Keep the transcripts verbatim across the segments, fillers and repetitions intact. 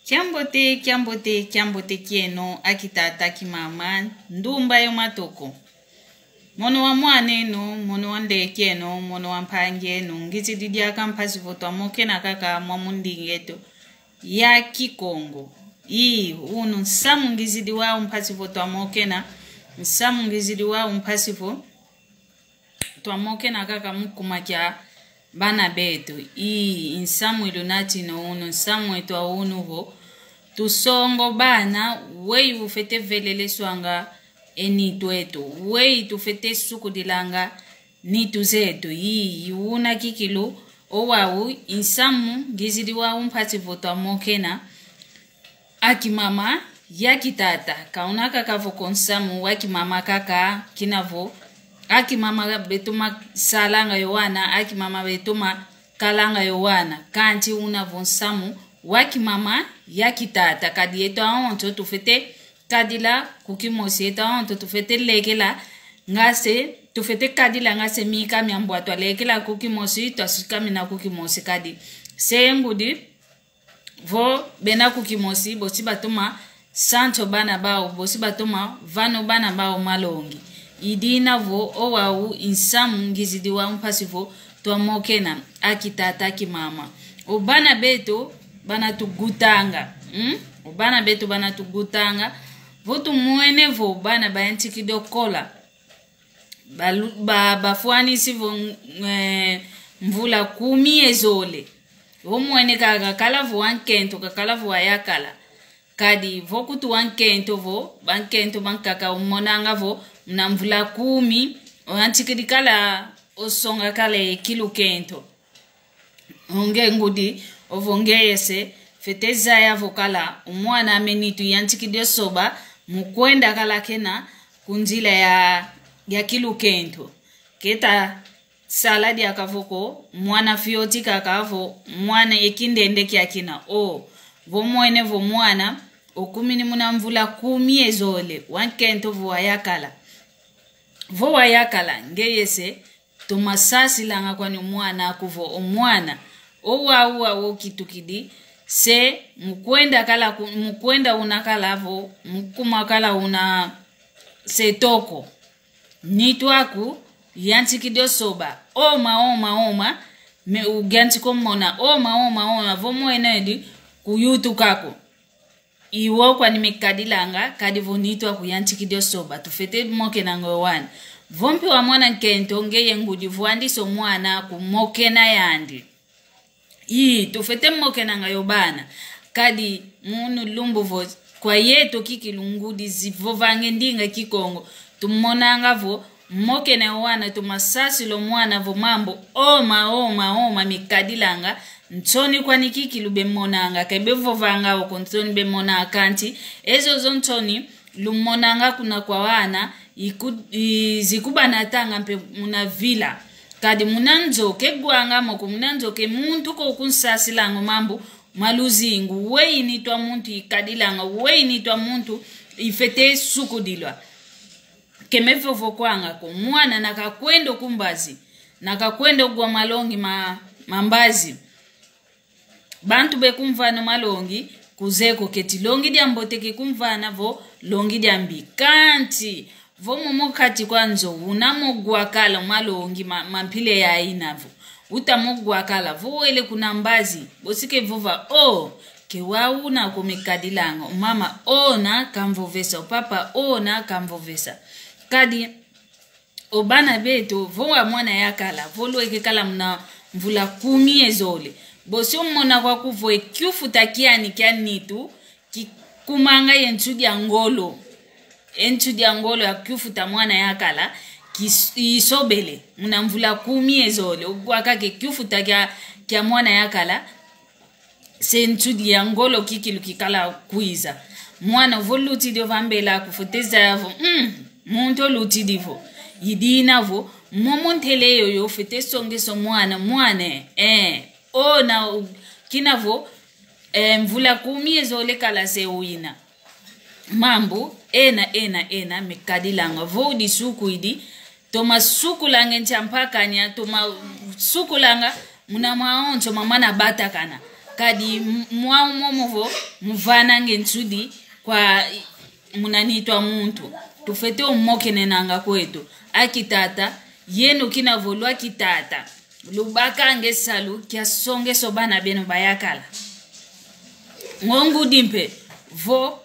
Kiambote, kiambote, kiambote kieno, aki tata, aki mama, ndumba yo matoko. Mono wa mwan'eno, mono wa ndek'eno, mono wa mpang'eno, ngizidi diaka mpasi vo twamokena kaka mwa mu nding'eto ya Kikongo. Ii, unu nsamu ngizidi wau mpasi vo twamokena, nsamu ngizidi wau mpasi vo twamokena kaka mu kuma kia bana beto. Ii, nsamu ilunatino unu, nsamu eto a unu vo tusongo bana, weyi ufwete veleleswanga e nitu eto, weyi tufwete sukudilanga nitu zeto. Ii, una kikilu, owau nsamu ngizidi wau mpasi vo twamokena. Aki mama, yaki tata, ka una kaka vo ko nsamu waki mama kaka, kina vo aki mama betoma salanga yo wana, aki mama betoma kalanga yo wana, kanti una vo nsamu waki mama, yaki tata, kadi eto awonso tufwete kadila ku kimosi, eto awonso tufwete lekela, nga se, tufwete kadila nga se mika mia mbwa twalekela ku kimosi, twasukamina ku kimosi kadi. Se ngudi, vo bena ku kimosi, bosi batoma sanso bana bau, bosi batoma vano bana bau malongi. I dina vo owau nsamu ngizidi wau mpasi vo twamokena, aki tata, aki mama. O bana beto banatugutanga, mm? O bana beto banatugutanga, vo tumwene vo bana bayantikidi o kola. Balu-, ba-, bafwanisi vo, eh, mvula kumi ye zole. Vo mwene ka-, kakala vo wankento, kakala vo wayakala. Kadi vo kutu wankento vo, bankento bankaka umonanga vo, muna mvula kumi, oyantikidi kala osonga kala e kilukento. Onge ngudi, ovo ngeye se, fwete zaya vo kala, o mwana ame nitu yantikidi osoba, mu kwenda kala kena ku nzila ya, ya kilukento. Keta sala diaka vo ko, mwana fioti kaka vo, mwana e kindende kiakina. O, vo mwene vo mwana, okumini muna mvula kumi ye zole, wankento vo wayakala. Vo wayakala, ngeye se, toma sasilanga kwani o mwana aku vo, o mwana, owau wau okitukidi, se mu kwenda kala ku-, mu kwenda una kala vo, mu kuma kala una se toko. Nitu aku yantikidi osoba. Oma, oma, oma, me ugiantika omona. Oma, oma, oma, vo mwene edi kuyutuka ko. Iwo kwani mikadilanga, kadi vo nitu aku yantikidi osoba, tufwete mokenanga yo wana. Vo mpe wa mwana nkento, ngeye ngudi vwandisa o mwana aku mokena yandi. Ii, tufwete mokenanga yo bana. Kadi munu lumbu vo, kwa yeto kikilu ngudi zivovanga e ndinga Kikongo, tumonanga vo, mokena yo wana toma sasila o mwana vo mambu oma, oma, oma mikadilanga, nsoni kwani kikilu bemonanga, ke bevovanga oko nsoni bemonanga kanti, e zozo nsoni lumonanga kuna kwa wana, iku-, i-, zikubanatanga mpe muna vila. Kadi muna nzo ke gwanga moko, muna nzo ke muntu ko kunsasilanga o mambu ma luzingu, weyi nitu a muntu ikadilanga, weyi nitu a muntu ifwete sukudilwa. Ke mevovokwanga ko, mwana na kakwenda ku mbazi, na kakwenda gwa malongi ma, ma mbazi. Bantu bekumvana o malongi, kuzeye ko keti longi dia mbote kikumvana vo longi dia mbi. Kanti, vo momo kati kwa nzo, una mo gwakala o malongi ma, ma mpila yayina vo. Uta mo gwakala, vo wele kuna mbazi, bosi ke vova, o, ke wau una ko mikadilanga, o mama ona kamvovesa, o papa ona kamvovesa. Kadi, o bana beto, vo wa mwana yakala, vo lweke kala muna mvula kumi ye zole. Bosi omona kwaku vo e kiufuta kiani kia nitu, kikumanga ye nsu dia ngolo. E nsu dia ngolo ya kiufuta mwana yakala, kis-, isobele, muna mvula kumi ye zole. Ogwaka ke kiufuta kia, kia mwana yakala, se nsu dia ngolo kikilu kikala kwiza. Mwana vo lutidi ovambela aku fwete zaya vo, mm, muntu olutidi vo. I dina vo, momo ntele yoyo fwete songesa o mwana, mwana, eh, ona, u-, kina vo, eh, mvula kumi ye zole kala se wina. Mambu, ena, ena, ena, mikadilanga. Vo udi suku idi, toma sukulanga e nsi a mpakania, toma sukulanga muna mawonso mamana batakana. Kadi m-, mwau momo vo muvanange nsudi kwa i-, muna nitu a muntu. Tufwete umokenenanga kwetu. Aki tata, yeno kina vo lwaki tata, lubakange salu kia songeso bana beno bayakala. Ngo ngudi mpe, vo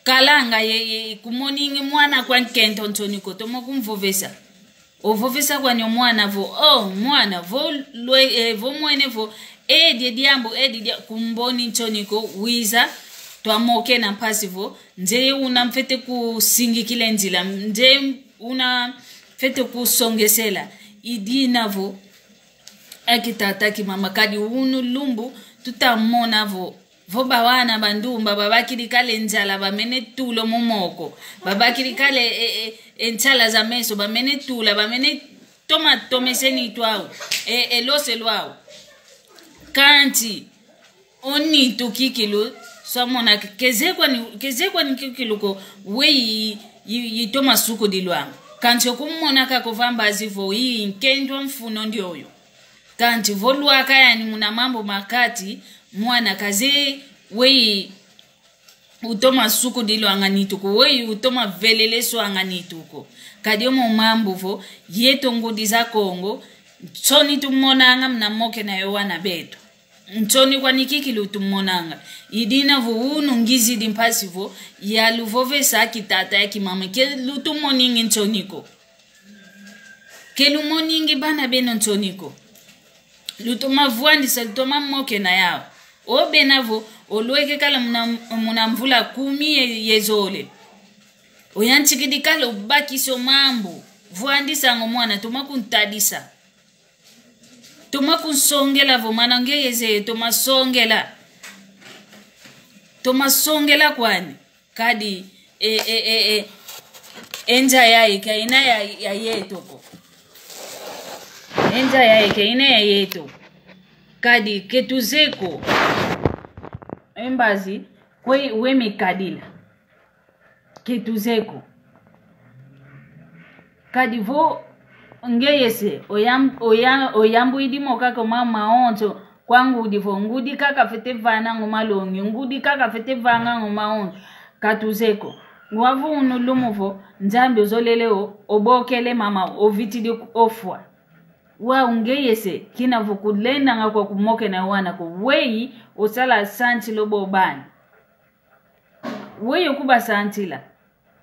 kalanga ye, ye kumoningi mwana kwa nkento nsoni ko, tomo kumvovesa. Ovovesa kwani o mwana vo, oh, mwana, vo lwe, eh, vo mwene vo, edi e diambu, edi dia, kumboni nsoni ko, wiza, twamokena mpasi vo, nzeye una mfwete kusingikila e nzila, nzeye una mfwete kusongesela, i dina vo, aki tata, aki mama, kadi unu lumbu, tuta mona vo, vo bawana ba ndumba, babakidi kala e nzala, bamene tula mu moko, babakidi kala e, e, e, e ntsala za meso, bamene tula, bamene toma, tomese nitu au, e, e lose lwau. Kanti, o nitu kikilu, swamona ke-, keze kwani, keze kwani kikilu ko, weyi, yi, yi toma sukudilwanga. Kanti okumona kaka ovambazi vo, yi nkento a mfuno ndioyo. Kanti vo lwaka yani muna mambu makati, mwana kazeye weyi utoma sukudilwanga nitu ko, weyi utoma veleleswanga nitu ko. Kadi omo mambu vo, yeto ngudi za Kongo, nsoni tumonanga muna mokena yo wana beto. Nsoni kwani kikilu tumonanga. I dina vo unu ngizidi mpasi vo, yaluvovesa aki tata, aki mama, ke lutumoningi nsoni ko. Ke lumoningi bana beno nsoni ko. Lutoma vwandisa, lutoma mokena yau. O bena vo, olweke kala muna, muna mvula kumi ye, ye zole. Oyantikidi kala obakisa o mambu. Vwandisanga o mwana, toma kuntadisa. Toma kunsongela vo mwana ngeye zeye, toma songela. Toma songela kwani. Kadi, e, e, e, e, e nza yayi ka ina ya, ya yeto ko. E nza yayi ka ina ya yeto. Kadi, ke tuzeye ko. E mbazi, kwe, we mikadila. Ke tuzeye ko. Kadi vo ngeye se, oyam-, oya-, oyambwidi mo kaka o mambu mawonso, kwa ngudi vo, ngudi kaka fwete vananga o malongi, ngudi kaka fwete vanganga o mawonso, ka tuzeye ko. Ngwa vo unu lumbu vo, Nzambi ozolele o, obokele mama, ovitidi ofwa. Wau ngeye se, kina vo kulendanga kwa kumokena wana ko, weyi, osala santi lobo bana. Weyi okubasantila.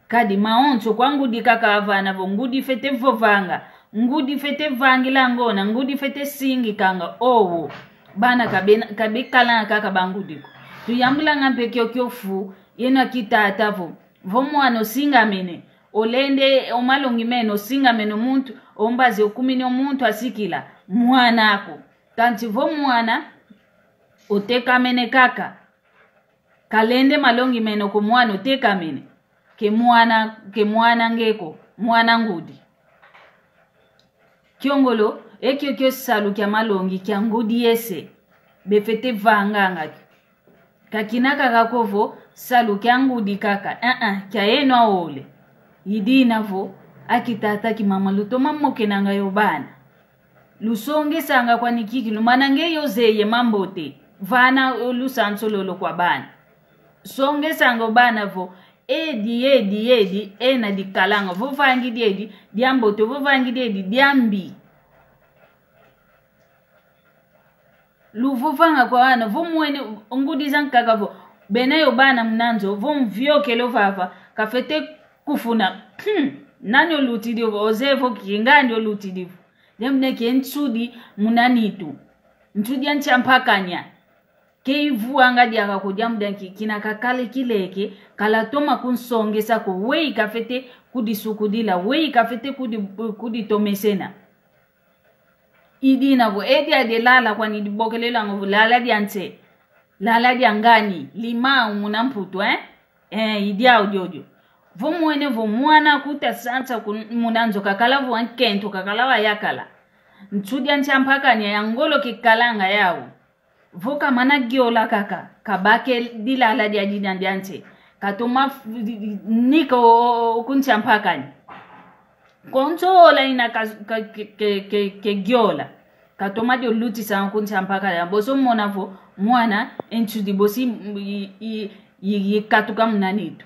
Kadi mawonso kwa ngudi kaka avana vo ngudi fwete vovanga, ngudi fwete vangilanga ona, ngudi fwete singikanga owo. Bana kabe-, kabekalanga kaka bangudi ko. Tuyambulanga mpe kiokio fu, yeno aki tata vo. Vo mwana osingamene, olende o malongi meno, osingamene o muntu, o mbazi okumini o muntu asikila, mwana aku. Kanti vo mwana, otekamene kaka. Kalende malongi meno ko mwana otekamene. Ke mwana, ke mwana nge ko, mwana ngudi. Kiongolo, e kiokio salu kia malongi kia ngudi yese. Befwete vanganga kio. Ka kina kaka ko vo, salu kia ngudi kaka. Ah, ah, kia yeno awole. I dina vo, aki tata aki mama lutoma mokenanga yo bana. Lusongesanga kwani kikilu, mana nge yo zeye mambote, vana o lusansu lolo kwa bana. Songesanga o bana vo, edi, edi, edi, ena dikalanga, vo vangidi edi, diambote, vo vangidi edi, diambi. Luvovanga kwa wana, vo mwene, ngudi zankaka vo, bena yo bana muna nzo, vo mviokele o vava, kafwete kufuna, hmm, nani olutidi vo, ozeye vo kingandi olutidi vo. Diambu dianki e nsudi muna nitu. Nsudi a ntiampakanya. Ke ivuanga diaka ko diambu dianki kina kakala kileke, kalatoma kunsongesa ko, weyi kafwete kudisukudila, weyi kafwete kudi-, kuditomesena. I dina vo, edi adi lala kwani dibokelelanga vo lala dia nse, lala dia ngani, limau muna Mputu, eh? Eh, i diau diodio. Vo mwene vo mwana kuta sansa kun-, muna nzo kakala vo wa nkento, kakala wa yakala. Nsudi a ntiampakanya ya ngolo kikalanga yau. Vo kamana giola kaka, kabake dilala dia dina dia nse. Katoma f-, di-, di-, nika o, o, o kuntiampakanya. Konso ola ina ka, ka, ke, ke, ke, ke giola. Katoma dio lutisanga kunsi a mpakala. Boso mona vo mwana, e nsudi bosi yi, yi, yi, yikatuka muna nitu.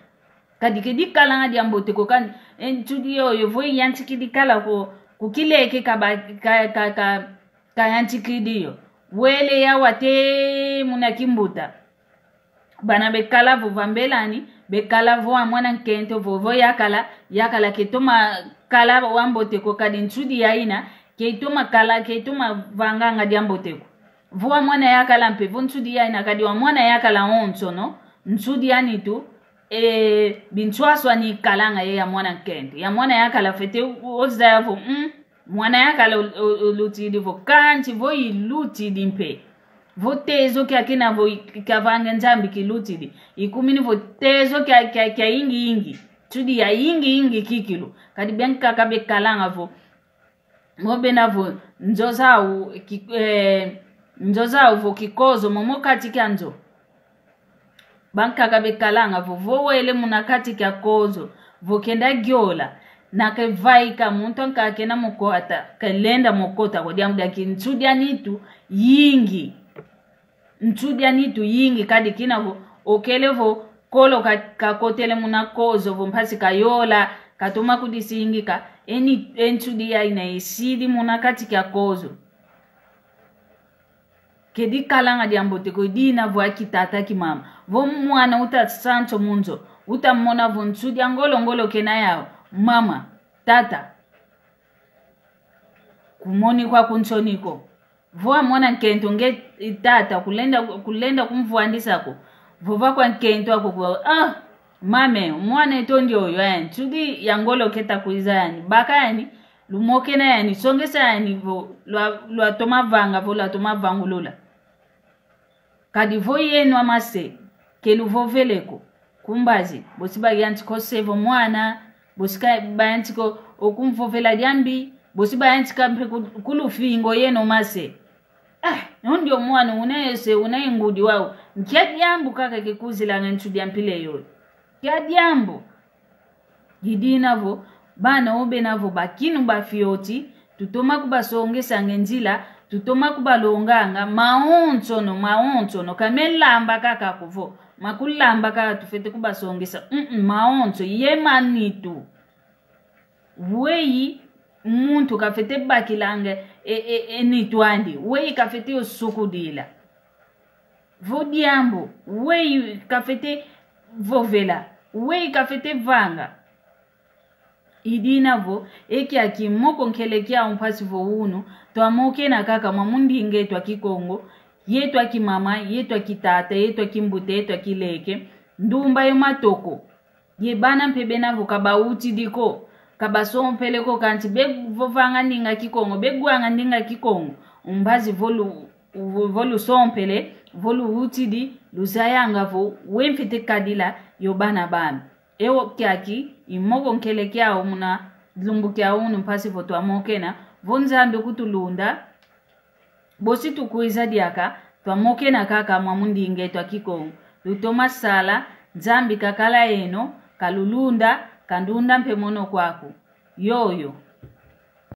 Kadi ke dikalanga diambote ko kani, e nsudi yoyo vo yantikidi kala ko, ku kileke kaba, ka, ka, ka, kayantikidi yo. Wele yawa te muna kimbuta. Bana bekala vo vambelani, bekala vo a mwana nkento vo, vo yakala, yakala ketoma kala wambote ko kadi nsudi yaina, ketoma kala, ketoma vanganga diambote ko. Vo a mwana yakala mpe, vo nsudi yaina kadi wa mwana yakala onsono, nsudi ya nitu, e, binswaswani ikalanga ye ya mwana nkento. Ya mwana yakala fwete o, ozaya vo, mm, mwana yakala o, o, olutidi vo, kansi vo ilutidi mpe. Vo tezo kia kina vo i, kavanga Nzambi kilutidi. Ikumini vo tezo kia, kia, kia yingi yingi. Nsudi ya yingi yingi kikilu. Kadi bankaka bekalanga vo. Mo bena vo nzo zau, ki, eh, nzo zau vo kikozo, momo kati kia nzo. Bankaka bekalanga vo, vo wele muna kati kia kozo, vo kenda giola, na kevaika muntu ankaka kena mokota, kelenda mokota ko diambu dia ki nsudi a nitu yingi. Nsudi a nitu yingi kadi kina vo, okele vo, kolo ka, kakotele muna kozo vo mpasi kayola, katoma kudisingika, e ni, e nsudi yaina isidi muna kati kia kozo. Ke dikalanga diambote ko, idina vo a kitata kimama. Vo mwana uta sanso mu nzo, uta mona vo nsudi a ngolo ngolo kena yau. Mama, tata. Kumoni kwa kunsoni ko. Vo a mwana nkento nge tata, kulenda, kulenda kumvwandisa ko. Vo va kwa nkento ako ko, ah, mame, mwana eto ndioyo, eh, nsudi ya ngolo keta kwiza yani. Baka yani, lumokena yani, songesa yani vo lwa, lwatoma vanga, vo lwatoma vangulula. Kadi vo yeno amase, ke luvovele ko, ku mbazi, bosi bayantika ose vo mwana, bosi ka bayantika okumvovela diambi, bosi bayantika mpe ku, kulufingo yeno mase. Ah, ndio mwana una ese, una ingudi wau. Nkia diambu kaka kikuzilanga nsudi a mpila yoyo. Nkia diambu. Idina vo, bana o bena vo bakinu ba fioti, tutoma kubasongesanga e nzila, tutoma kubalonganga, mawonsono, mawonsono, ka me lamba kaka ko vo, makulamba kaka tufwete kubasongesa, mm, mm, mawonso, ye ma nitu. Weyi muntu kafwete bakilanga e, e, e nitu andi, weyi kafwete yo sukudila. Vo diambu, weyi kafwete vovela, weyi kafwete vanga. Idina vo, e kiaki moko nkele kiau mpasi vo unu, twamokena kaka mwa mundinga eto a Kikongo, yeto a kimama, yeto a kitata, yeto a kimbuta, yeto a kileke, ndumba yo matoko. Ye bana mpe bena vo kabawutidi ko, kabasompele ko kansi bevovanga ndinga Kikongo, begwanga ndinga Kikongo. Mbazi vo lu, vo, vo lusompele, vo luwutidi, luzayanga vo, we mfwete kadila, yo bana bami. Ewo kiaki, i moko nkele kiau muna lumbu kia unu mpasi vo twamokena, vo Nzambi kutulunda, bosi tukwiza diaka, twamokena kaka mwa mundinga eto a Kikongo. Lutoma sala, Nzambi kakala yeno, kalulunda, kandunda mpe mono kwaku. Yoyo,